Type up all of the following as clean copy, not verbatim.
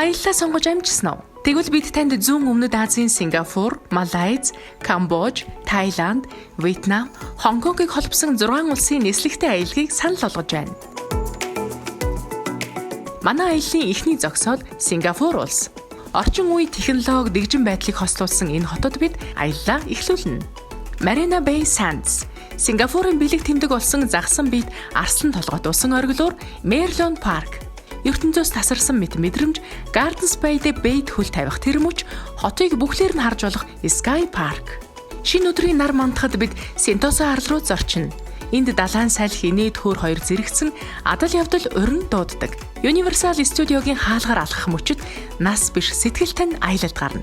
Аяллаа сонгож амжсан уу? Тэгвэл бид танд зүүн өмнөд Азийн Сингапур, Малайз, Камбож, Таиланд, Вьетнам, Хонконгийг холбосон 6 улсын нислэгтэй аяллыг санал болгож байна. Манай аяллын эхний зогсоол Сингапур улс. Орчин үе технологи дэгжин байдлыг хослуулсан энэ хотод бид аяллаа эхлүүлнэ. Marina Bay Sands Сингапурын бэлэг тэмдэг болсон загсан биет арслан толгойт усан оргилуур Merlion Park ертөнцөөс тасарсан мэт мэдрэмж Gardens by the Bay хөл тавих тэр мөч хотыг бүхлээр нь харж болох Sky Park. Шинэ өдрийн нар мандахад бид Сентоса арал руу зорчино. Энд далайн салхи, инээд хөөр хоёр зэрэгцэн адал явдал урин дууддаг. Universal Studio-гийн хаалгаар алхах мөчид нас биш сэтгэл тань аялалд гарна.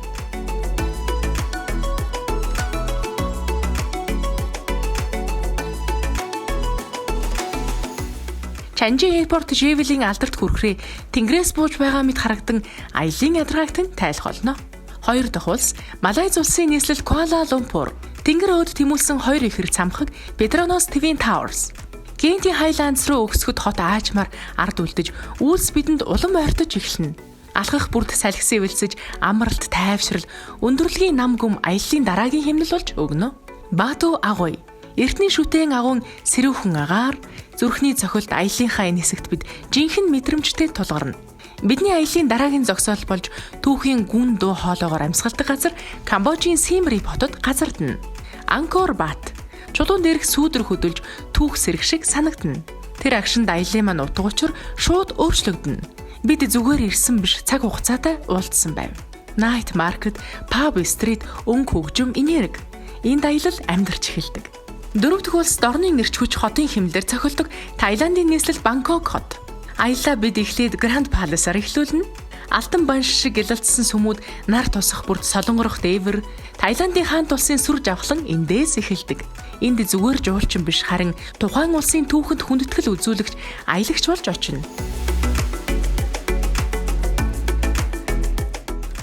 Чанжи Airport Живелийн алдарт хүрхрээ тэнгэрээс бууж байгаа мэт харагдан аяллын ядаргааг тань тайлах болно. Хоёр дахь улс Малайз улсын нийслэл Куала Лумпур. Тэнгэр өөд тэмүүлсэн хоёр ихэр цамхаг Petronas Twin Towers. Genting Highlands руу өгсөхөд хот аажмаар ард үлдэж үйлс бидэнд улам ойртож эхэлнэ. Алхах бүрд салхисан эвэлсэж амралт тайвшрал өндөрлөгийн нам гүм аяллын дараагийн хэмнэл болж өгнө. Баату агуй. Эртний шүтэн агуун сэрүүхэн агаар зүрхний цохилт аяллынхаа энэ хэсэгт бид жинхэнэ мэдрэмжтэй тулгарна. Бидний аяллын дараагийн зогсоол болж түүхийн гүн дуу хоолоогоор амьсгалдаг газар Камбожийн Сим Рип хотод газардана. Ангкор Бат чулуун дээрх сүүдэр хөдөлж түүх сэрэг шиг санагдана. Тэр агшинд аяллын маань утга учир шууд өөрчлөгдөнө. Бид зүгээр ирсэн биш цаг хугацаатай уулзсан байв. Night Market, Pub Street, өнгө хөгжим, энерги. Энд аялал амьдарч эхэлдэг. Дөрөв дэх улс дорны эрч хүч хотын хэмнэлээр цохилдог Таиландын нийслэл Бангкок хот. Аяллаа бид эхлээд Grand Palace-аар эхлүүлнэ. Алтан банш шиг гялалзсан сүмүүд нар тусах бүрт солонгорох дээвэр Таиландын хаант улсын сүр жавхлан эндээс эхэлдэг. Энд зүгээр жуулчин биш харин тухайн улсын түүхэнд хүндэтгэл үзүүлэгч аялагч болж очино.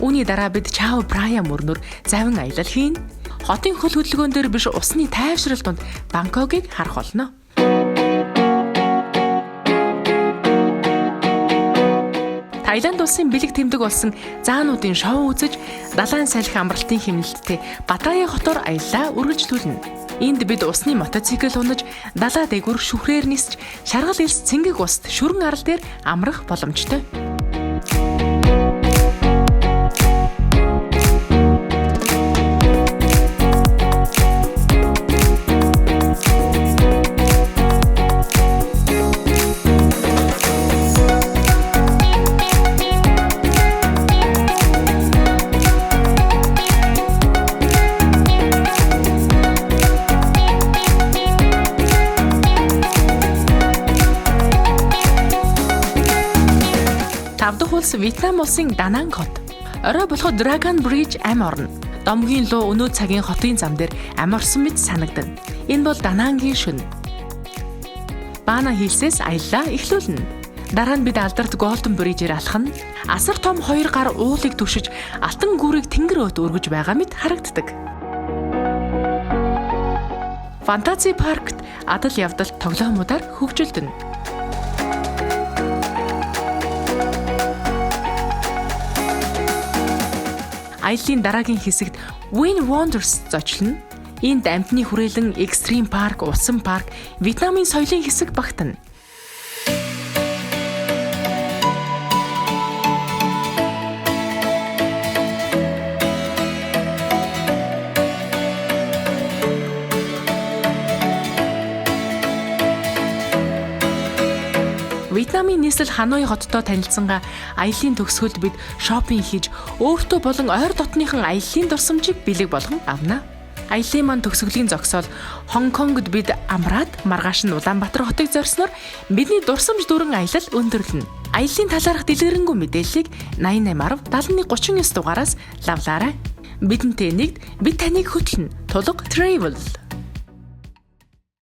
Үүний дараа бид Чао Прая мөрнөр завин аялал хийнэ. Хотын хөл хөдөлгөөн дээр биш усны тайвшрал дунд Бангкокийг харах болно. Таиланд улсын бэлэг тэмдэг болсон заануудын шоу үзэж далайн салхи амралтын хэмнэлттэй Паттайя хотоор аяллаа үргэлжлүүлнэ. Энд бид усны мотоцикл унаж, далай дээгүүр шүхрээр нисч, шаргал элс цэнгэг уст шүрэн арал дээр амрах боломжтой. Тав дахь улс Вьетнам улсын Дананг хот. Орой болоход Dragon Bridge ам орно. Домгийн луу өнөө цагийн хотын зам дээр ам орсон мэт санагдана. Энэ бол Данангийн шөнө. Баана хийлсээс аяллаа эхлүүлнэ. Дараа нь бид алдарт Golden Bridge-ээр алхана. Асар том хоёр гар уулыг түшиж алтан гүрийг тэнгэр өөд өргөж байгаа мэт харагддаг. Фантази паркт адал явдал тоглоомуудаар хөгжилдөнө. Аяллын дараагийн хэсэгт Win Wonders зочлоно. Энд амьтны хүрээлэн Extreme Park, Усан парк, Вьетнамын соёлын хэсэг багтана. Вьетнамын нийслэл Ханой хоттой танилцсангаа аяллын төгсгөлд бид шопинг хийж өөртөө болон ойр дотныхон аяллын дурсамжийг бэлэг болгон авна. Аяллын маань төгсгөлийн зогсоол Хонконгд бид амраад маргааш нь Улаанбаатар хотыг зорьсноор бидний дурсамж дүүрэн аялал өндөрлөнө. Аяллын талаарх дэлгэрэнгүй мэдээллийг 88 71 39 дугаараас лавлаарай. Бидэнтэй нэгд бид таныг хөтлөнө. Тулга Travel.